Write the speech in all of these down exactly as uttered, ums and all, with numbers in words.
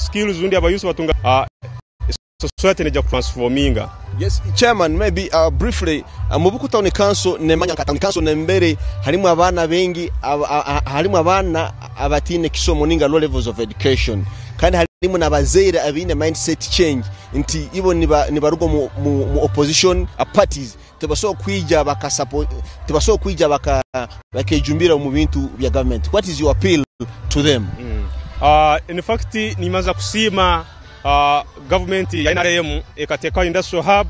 skills, rundi aba youth batunga, ah, society neija kutransforminga. Yes, Chairman, maybe, uh, briefly, uh, Mubuku Town Council, nemanya nka Town Council nembere, halimu abaana baingi, ab-, a-, a-, halimu abaana abataine kisomo ninga low levels of education. Kandi halimu n'abazaire abaine mindset change, nti ibo niba-, nibaruga mu, mu, mu opposition, uh, parties. Tibasobora kwija bakasapo-, tibasobora kwija baka-, bakejumbira omu bintu bya government. What is your appeal to them? Mm. Ah, in fact, nimaza kusiima, ah, government ya N R M ekateekaho industrial hub,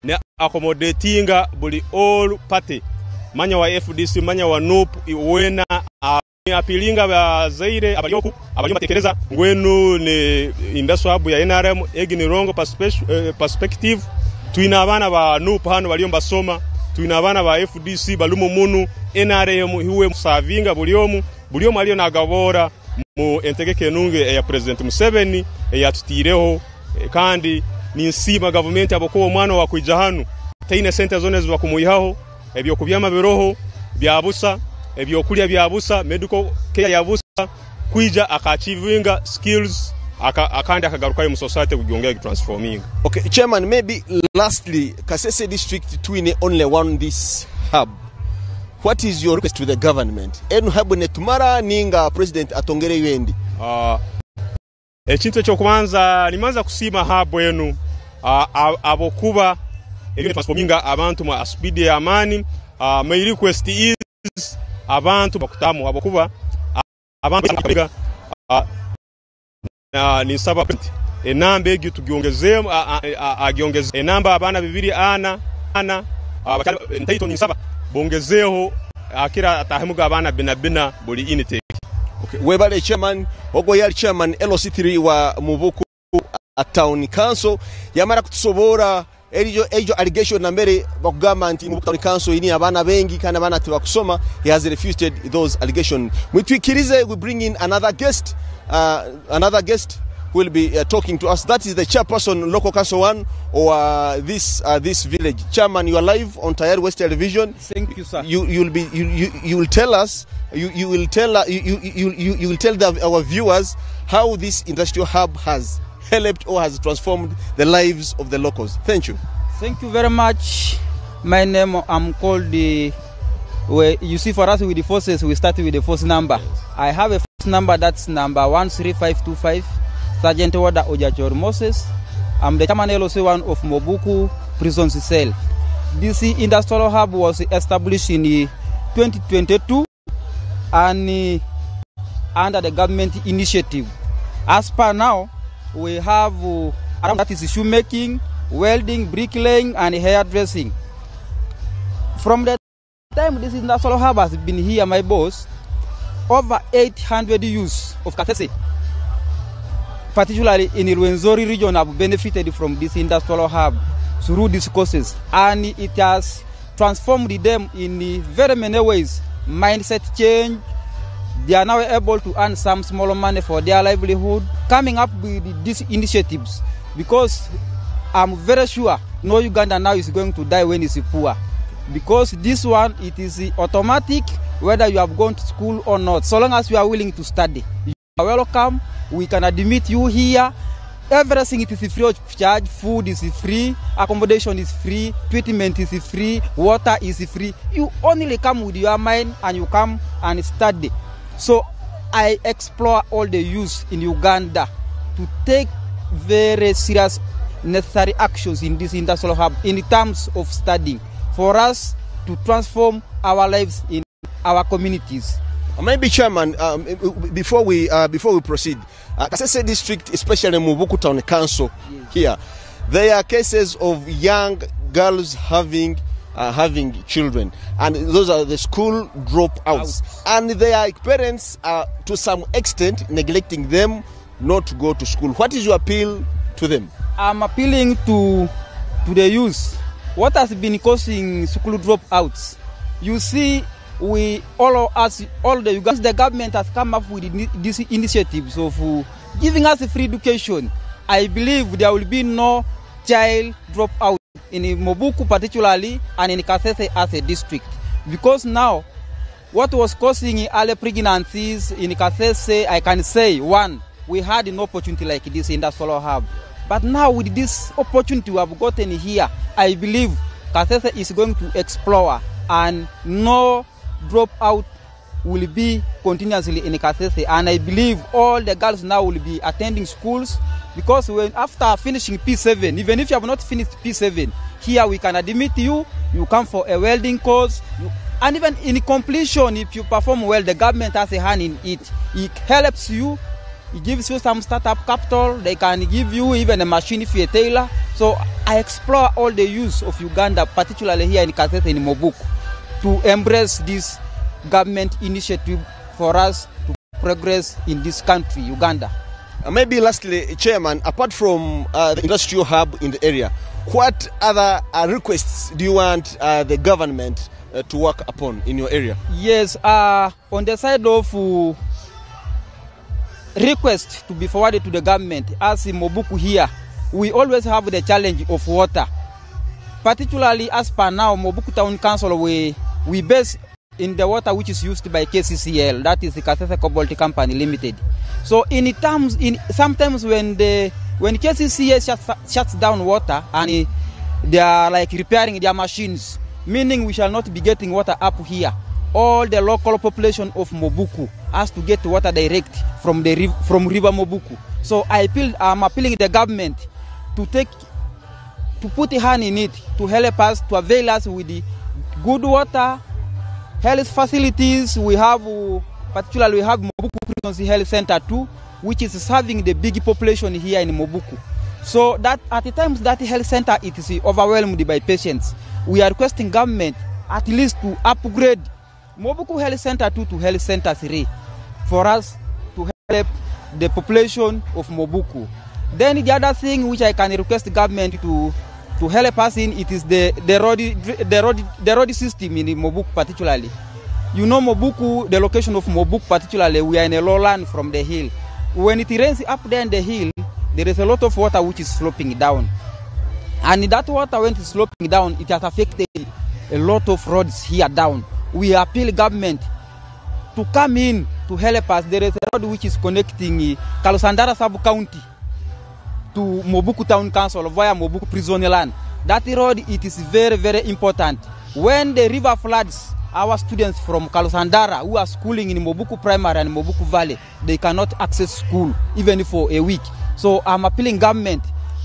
ne accommodatinga buli all party, manya wa F D C, manya wa nup, i-, wena, ah, Appealinga abazaire abali oku, abali omu mateekereza ngu enu ni industrial hub ya N R M, egi ni wrong perspe-, eh, perspective. Twine abaana ba nup hanu baliyo nibasoma, twine abaana ba F D C balimu munu, N R M iwe musavinga buli omu, buli omu aliyo nagaboora mu entegeka enungi eya President Museveni eyatutiireho, eh, kandi ninsiima gavumenti habwokuba omwana owakwija hanu taine sente zoona ezibakumuihaho, ebyokubyama biroho bya busa, ebyokulya bya busa, medical care ya busa, kwija aka achievinga skills, aka-, akandi akagarukayo mu society kugyongera kutransforminga. Okay, Chairman, maybe lastly, Kasese District twine only one this hub. What is your request to the government? Enu hub netumara ninga President atongereyo endi? Ah, Ekintu eky'okubanza, nimanza kusiima hub enu, ah, ah, habwokuba eriyo netransforminga abantu mu speed ey'amaani. Ah, my request is, abantu bakutamu, habwokuba, ah, abantu, ah, ah, ninsaba enamba egi tugyongezeemu, ah, ah, ah, agyongeze enamba abaana bibiri ana, ana, ah, bakyali, entaito ninsaba bongezeeho, akira atahemuga abaana bina bina buli intake. Okay. Webale chairman, ogwo yali chairman L C three wa Mubuku Town Council. Yamara kutusoborra egyo, egyo allegation nambere bakugamba nti Mubuku Town Council ini abaana bengi kandi abaana tibakusoma. He has refuted those allegations. Mwitwikirize, we bring in another guest, uh, another guest who will be, uh, talking to us. That is the chairperson, local council one, or, uh, this, uh, this village. Chairman, you are live on Tayari West Television. Thank you, sir. You, you'll be, you, you, you will tell us, you, you will tell, uh, you, you, you, you, you will tell the, our viewers how this industrial hub has helped or has transformed the lives of the locals. Thank you. Thank you very much. My name, I'm called, uh, we, you see, for us with the forces, we start with the force number. I have a number, that's number one three five two five, Sergeant Warder Ojachor Moses. I'm the chairman L C one of Mobuku Prison Cell. This industrial hub was established in twenty twenty-two and, uh, under the government initiative. As per now, we have, uh, around that is shoemaking, welding, bricklaying, and hairdressing. From the time this industrial hub has been here, my boss, over eight hundred youths of Kasese, particularly in Rwenzori region, have benefited from this industrial hub through these courses, and it has transformed them in very many ways. Mindset change, they are now able to earn some small money for their livelihood. Coming up with these initiatives, because I'm very sure no Uganda now is going to die when it's poor. Because this one, it is automatic whether you have gone to school or not, so long as you are willing to study. You are welcome. We can admit you here. Everything, it is free of charge. Food is free. Accommodation is free. Treatment is free. Water is free. You only come with your mind and you come and study. So I explore all the youth in Uganda to take very serious necessary actions in this industrial hub in terms of studying for us to transform our lives in our communities. Uh, maybe, Chairman, um, before we, uh, before we proceed, uh, Kasese District, especially Mubuku Town Council here, there are cases of young girls having, uh, having children, and those are the school dropouts. And their parents are, to some extent, neglecting them not to go to school. What is your appeal to them? I'm appealing to, to the youth. What has been causing school dropouts? You see, we, all of us, all the Ugandans, the government has come up with ini-, these initiatives of, uh, giving us free education. I believe there will be no child dropout in Mobuku particularly and in Kasese as a district. Because now, what was causing early pregnancies in Kasese, I can say, one, We had no opportunity like this industrial hub. But now with this opportunity we have gotten here, I believe Kasese is going to explore and no dropout will be continuously in Kasese. And I believe all the girls now will be attending schools because when, after finishing P seven, even if you have not finished P seven, here we can admit you, you come for a welding course, you, and even in completion, if you perform well, the government has a hand in it. It helps you. It gives you some startup capital. They can give you even a machine if you're a tailor. So I explore all the youths of Uganda, particularly here in Kasese, in Mobuku, to embrace this government initiative for us to progress in this country, Uganda. Uh, maybe lastly, Chairman, apart from, uh, the industrial hub in the area, what other, uh, requests do you want, uh, the government, uh, to work upon in your area? Yes, uh, on the side of, uh, request to be forwarded to the government, as in Mobuku here, we always have the challenge of water. Particularly as per now, Mobuku Town Council, we, we base in the water which is used by K C C L, that is the Kasese Cobalt Company Limited. So in terms, in sometimes when the, when K C C L shuts, shuts down water and they are, like, repairing their machines, meaning we shall not be getting water up here. All the local population of Mobuku has to get water direct from the riv-, from River Mobuku. So I appeal, I'm appealing the government to take, to put a hand in it, to help us, to avail us with the good water, health facilities. We have, uh, particularly we have Mobuku Prisons Health Center too, which is serving the big population here in Mobuku. So that at the times that health center it is overwhelmed by patients, we are requesting government at least to upgrade Mobuku Health Center two to Health Center three for us to help the population of Mobuku. Then the other thing which I can request government to, to help us in, it is the, the road, the road, the road system in Mobuku particularly. You know Mobuku, the location of Mobuku particularly, we are in a low land from the hill. When it rains up there in the hill, there is a lot of water which is sloping down. And that water when it is sloping down, it has affected a lot of roads here down. We appeal government to come in to help us. There is a road which is connecting, eh, Kalusandara sub-county to Mobuku Town Council via Mobuku Prison Land. That road, it is very, very important. When the river floods, our students from Kalusandara who are schooling in Mobuku Primary and Mobuku Valley, they cannot access school even for a week. So I'm appealing government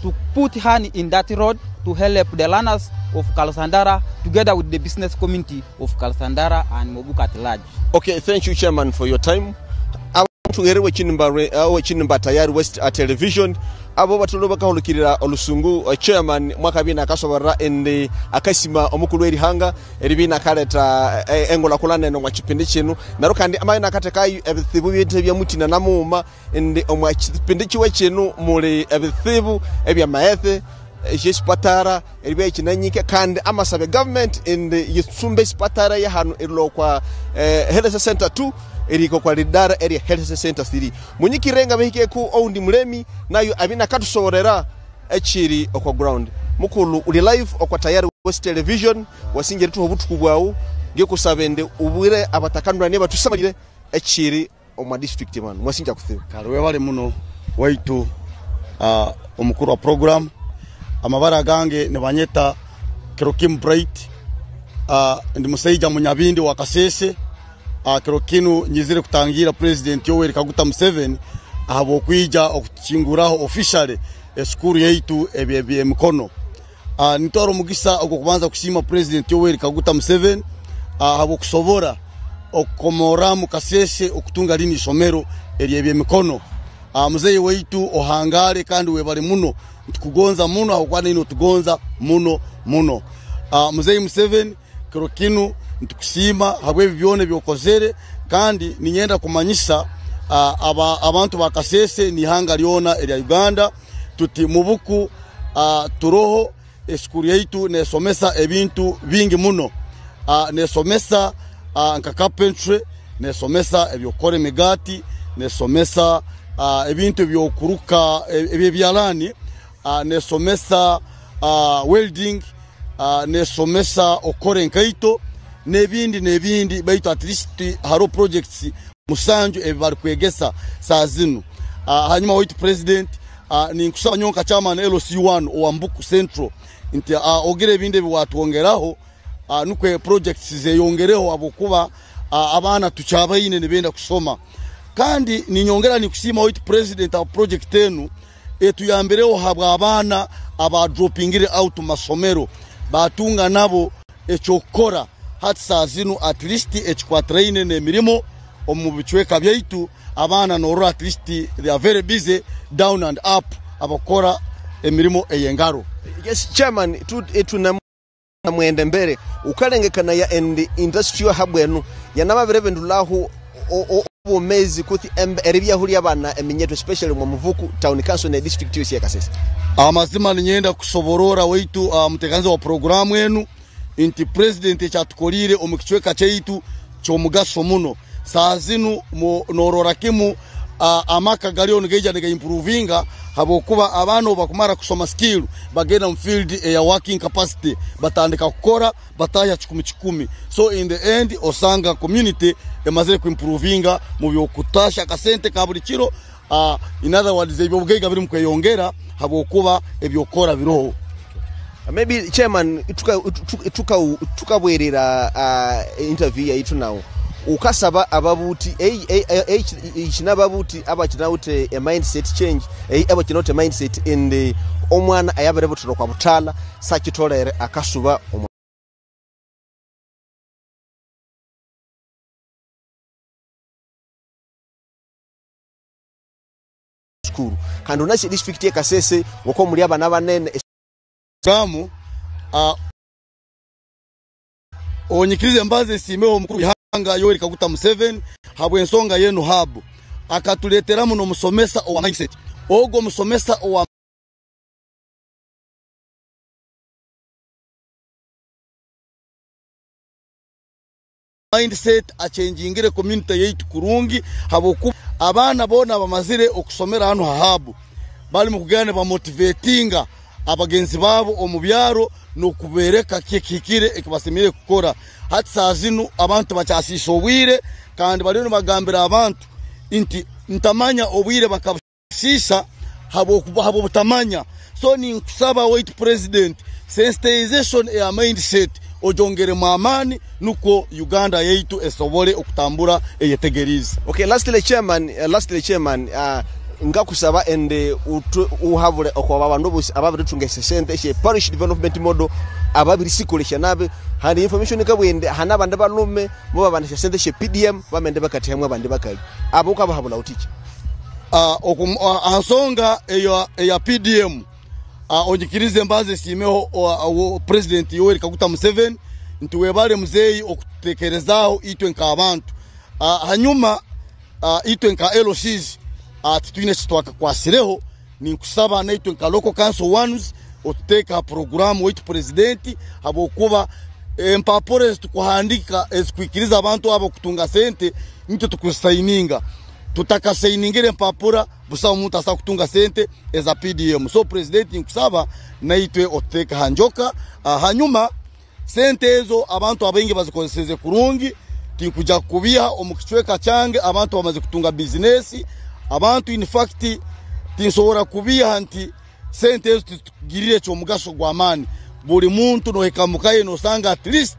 to put hand in that road to help the learners of Kalusandara together with the business community of Kalusandara and Mobuku at large. Okay, thank you, Chairman, for your time. Abantu ngeri wekinimba re-, uh, wekinimba Tayari West, uh, Television. Abo batulu bakahulukirira olusungu, uh, Chairman, mwakabina akasoborra indi akasima omukulu w'eri hanga, eribiina akaleta, eh, engulakulana eno omu kipindi kinu. Naro kandi amaino akatekayo ebizibu bintu ebya mutina na muuma, indi omu kipindi kiwe kinu muli ebizibu eby'amahethe, eky'esipatara, eribe ekinanyike, kandi amasabe government indi yesumbe esipatara ya hanu erilokwa, eh, Health Center two, erikokwa lidara eri Health Center three. Munyikirre nga bahikeku oundi mulemi, nayo abina katusoborera ekiri okwa ground. Mukulu, uli live okwa Tayari West Television, wasingire tuha obutuku bwawu, ngekusaba ende ubwire abatakanura niba tusamalire ekiri omu district manu. Mwasingya kusiba. Kale, webale muno waitu, ah, omukuru wa program. Amabara gange nibanyeta Kerokim Bright. Ah, ndi musaija munyabindi wa Kasese. Ah, kiro kinu nyizire kutangiira President Yoweri Kaguta Museveni ahabw'okwija okukinguraho officially esukuru yaitu eby-, eby'emikono. Ah, nintwara omugisa ogw'okubanza kusiima President Yoweri Kaguta Museveni, ah, habw'okusobora okukomorramu Kasese okutunga linu isomero ery'eby'emikono. Ah, muzeeyi waitu, ohangaale kandi webale muno. Nitukugonza muno habwokuba nainu otugonza muno, muno. Ah, muzeeyi Museveni, kiro kinu nitukusiima habw'ebi byona eby'okozere, kandi ninyenda kumanyisa, ah, aba-, abantu ba Kasese n'ihanga lyona erya Uganda, tuti Mubuku, ah, turoho, esukuru yaitu nesomesa ebintu bingi muno. Ah, nesomesa, ah, nka carpentry, nesomesa eby'okukora emigaati, nesomesa, ah, ebintu eby'okuruka, e-, eby'ebyalaani, ah, nesomesa, ah, welding, ah, nesomesa okukora enkaito, n'ebindi, n'ebindi, baitu at least haroho projects musanju ebi bali kwegesa saaha zinu. Ah, hanyuma waitu President, ah, ninkusaba nyowe nka chairman L C one owa Mbuku Central, nti, ah, ogire ebindi ebi watwongeraho, ah, nukwo projects zeyongereho habwokuba, ah, abaana tukyabaine nibenda kusoma. Kandi ninyongera ninkusiima waitu President ha project enu, etuyambireho habw'abaana aba droppingire out mu masomero, batunga nabo ekyokukora. Hati saaha zinu at least ekikwatiraine n'emirimo omu bicweka byaitu, abaana norora at least they are very busy down and up abakora emirimo ey'engaro. Yes, Chairman, tu-, eh, tuna-, mwende mbere, ukalengekana ya and industrial hub enu, yanababire bendulaho o-, o-, obwomeezi kuti em-, eri byahulya abaana eminyeto, especially mu Muvuku, Town Council ne district yosi ya Kasese. Amazima ninyenda kusoborora waitu, ah, mutekaniza wa programu enu, nti President ekyatukoliire omu kicweka kyaitu ky'omugaso muno. Saaha zinu mu-, norora kimu, ah, amaka galiyo nigaija nigaimprovinga, habwokuba abaana obu bakumara kusoma skill, bagenda mu field eya working capacity, batandika kukora, batahya kikumi kikumi. So in the end, osanga community emazire kuimprovinga mu by'okutahya akasente ka buli kiro, Ah, in other words, eby'obugaiga biri mu kweyongera habwokuba eby'okukora biroho. Maybe, Chairman, tuka-, tuka-, tuka-, tukabwerera, ah, interview yaitu now. Ukasaba ababuuti, ei-, ei-, ei-, ei-, ei-, kinababuuti abakinawute a mindset change, ei-, abakinawute mindset, and, eh, omwana ayabere buturo kwa butala, sakitolere akasuba omu sukuru. Kandi onasi district ye Kasese, wako muli abana banene. Kamu, ah, onyikirize mbanze nsiimeho omukuru w'ihanga Yoweri Kaguta Museveni, habw'ensonga y'enu hub. Akatuleteramu n'omusomesa owa mindset. Ogu omusomesa owa mindset achangingire community yaitu kurungi, habwokuba abaana boona abamazire okusomera hanu ha hub, bali mu kugenda nibamotivatinga abagenzi baabo omu byaro n'okubeereka ki ekihikire eki basemeriire kukora. Hati saaha zinu abantu bakyasiisa obwire, kandi baliyo nibagambira abantu nti ntamanya obwire bakabusisa habwokuba, habw'obutamanya. So, ninkusaba, waitu President, sensitization eya mindset ogyongeremu amaani, nukwo Uganda yaitu esobole okutambura eyetegeriize. Okay, lastly, Chairman, uh, lastly, Chairman, uh, ngakusaba ende utu-, uhabule okwaba abandu bosi ababiritunga esente she Parish Development Model, ababirisikolesya nabi. Handi information kabwende, hana abandi balume, muba bandisya sente she P D M, bamende bakati hamu abandi bakali. Abo ukabahabula utiki? Ah, okum-, ah, ha nsonga eya, eya P D M, ah, onyikirize mbanze nsiimeho, o, o, President Yoweri Kaguta Museveni, nti webale muzeeyi okututekerezaaho itwe nk'abantu. Ah, hanyuma, ah, itwe nka L Cs, ah, titwine eki twakakwasireho. Ninkusaba naitwe nka Local Council Ones otuteeke ha puroguraamu waitu Purezidenti, habwokuba empapura ezitukuhandiika ezikwikiriza abantu abo kutunga sente, nitwe tukuzisayininga. Tutakasayiningira empapura, busaho omuntu asobora kutunga sente eza P D M. So, Purezidenti, nkusaba naitwe otuteeke ha njoka. Ah, hanyuma, sente ezo abantu abaingi bazikozeseze kurungi. Tinkugya kubiiha omu kicweka kyange, abantu bamaze kutunga business. Abantu, in fact, tinsobora kubiiha nti sente ezo tizitugirire eky'omugaso gw'amaani. Buli muntu nohika muka ye, nosanga at least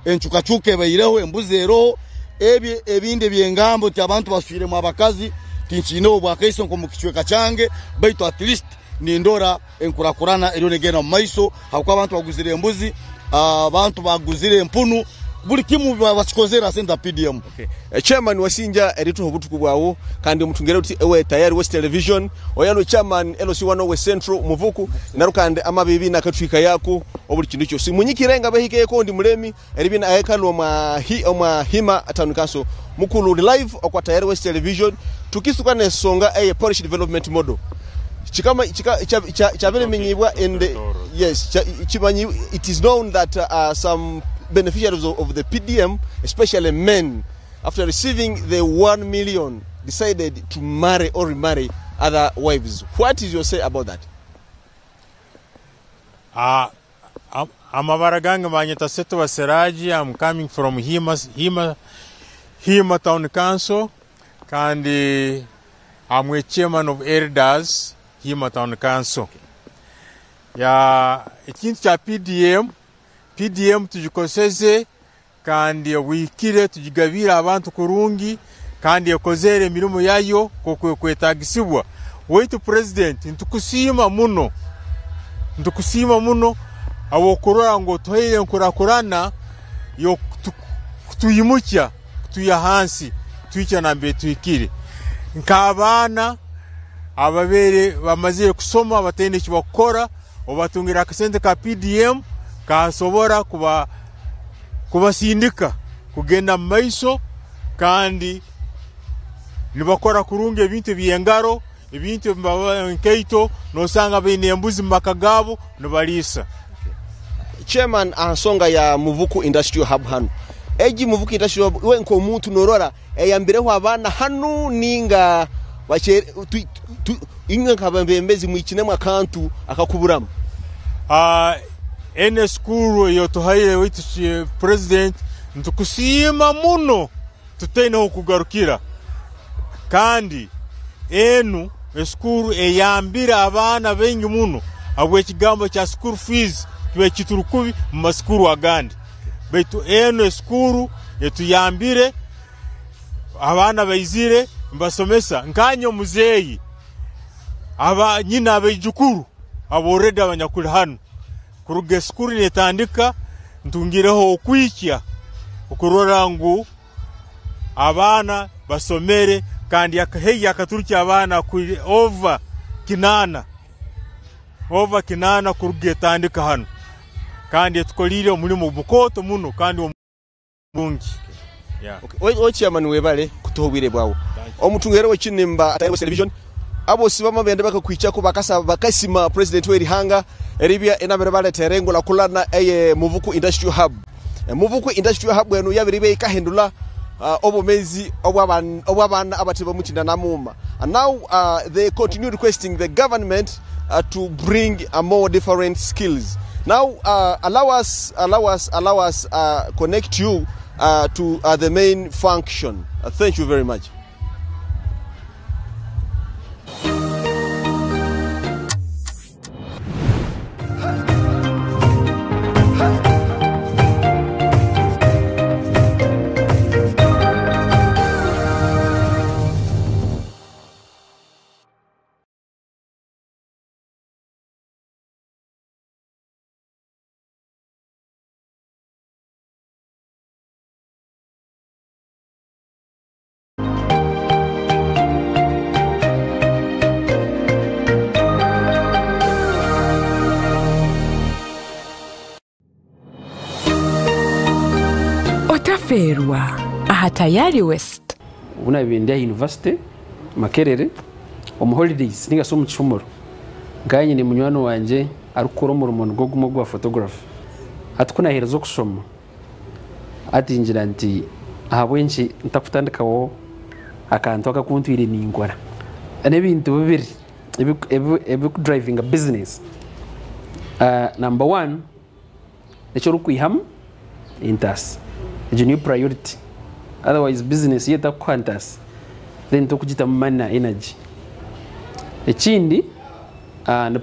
encukacuka ebaireho, embuzi eroho, ebi ebindi eby'engambo nti abantu baswiremu abakazi, tinkiineho obwakaiso nk'omu kicweka kyange, baitu at least nindora enkurakurana eriyo negenda omu maiso, habwokuba abantu baguzire embuzi, ah, abantu baguzire empunu, buli kimu ba-, bakikozere ha sente za P D M. Okay. Eh, Chairman Wasinja, erituha obutuku bwawe, kandi omutungire oti ewe Tayari West Television, oyalwe Chairman L C one West Central, Muvuku, narukande amabibi nakatwika yako, obuli kintu kyosi. Munyikire nga behike yeko ndi mulemi, Eri binu ayekali omwa hi-, omwa Hima Town Council. Mukulu, ori live okwa Tayari West Television. Tukisuka n'ensonga eye Parish Development Model. Kikama, kika-, kya-, kya-, kyabere menyibwa in the, yes, kya-, kimanyi-, it is known that, uh, some beneficiaries of, of the P D M, especially men, after receiving the one million, decided to marry or remarry other wives. What is your say about that? Ah, am-, amabara gange banyeta Setuba Seraji. I'm coming from Hima, Hima, Hima Town Council. Kandi I'm a chairman of elders, Hoima Town Council. Ya, ekintu kya P D M, P D M tugikozeze, kandi obu ehikire tugigabiire abantu kurungi, kandi ekozeere emirimo yayo nk'oku ekwetagisibwa. Waitu President, nitukusiima muno, nitukusiima muno habw'okurora ngu otuhaire enkurakurana y'okutu-, kutwimukya, kutwiha hansi, twikya nambere tuhikire. Nk'abaana ababaire bamazire kusoma, bataine eki bakukora, obu batungire akasente ka P D M, kasobora kuba-, kubasindika kugenda mu maiso, kandi nibakora kurungi ebintu eby'engaro, ebintu ebi baba, enkaito, nosanga baine embuzi mu maka gaabo, nibaliisa. Chairman, aha nsonga ya Muvuku Industrial Hub hanu. Egi Muvuku Industrial Hub, iwe nk'omuntu norora, eyambireho abaana hanu ninga bakye-, tu-, tu-, inywe nk'abebembezi mwikinemu akantu akakuburamu? Ah, enu esukuru eyotuhaire waitu ki-, President, nitukusiima muno, tutaineho kugarukira. Kandi enu esukuru eyambire abaana baingi muno habw'ekigambo kya school fees, kiba kituli kubi mu masukuru agandi. Baitu enu esukuru etuyambire, abaana baizire, mbasomesa. Nkanye omuzeeyi, aba-, nyina abaijukuru, abo already abanyakuli hanu. Kuruga esukuru netandika, ntungireho okwikya, okurora ngu abaana basomere, kandi yaka-, hei, yakaturukya abaana kuli over kinaana. Over kinaana kuruga etandika hanu. Kandi etukoliire omulimo mukooto muno, kandi burungi. Yeah. Okay. O, o chairman, webale kutuha obwire bwawe. Thank you. Omutungi w'ekinimba Times Television, aboosi bama bende bakakwikyaku bakasa-, bakasima President w'eri hanga, eribya enabere baleteera engulakulana eye Muvuku Industrial Hub. E, Muvuku Industrial Hub enu yabere ibe ikahindura, ah, obwomeezi obw'aban-, obw'abaana abati b'omu Kinana Muuma. And now, uh, they continue requesting the government, uh, to bring, uh, more different skills. Now, uh, allow us, allow us, allow us, uh, connect you, uh, to, uh, the main function. Uh, thank you very much. Otafeerwa aha Tayari West. Obu nabaire ndi ha university, Makerere, omu holidays, ninga shi omu kihumuro, nkaba nyine munywani wangye arikukora omurimo nigwo gumu ogwa photography. Hati ku naheereza okushoma, hati ngira nti, "Ahabw'enki ntakutandikaho akantu aka kuntwire ninkora?" N'ebintu bibiri ebiku-, ebi-, ebikudrivinga business. Ah, number one, eki orikwihamu entaasa. Egyo niyo priority. Otherwise, business yo etakukuha ntaasa, then tokugitamu money na energy. Ekindi, ah, ni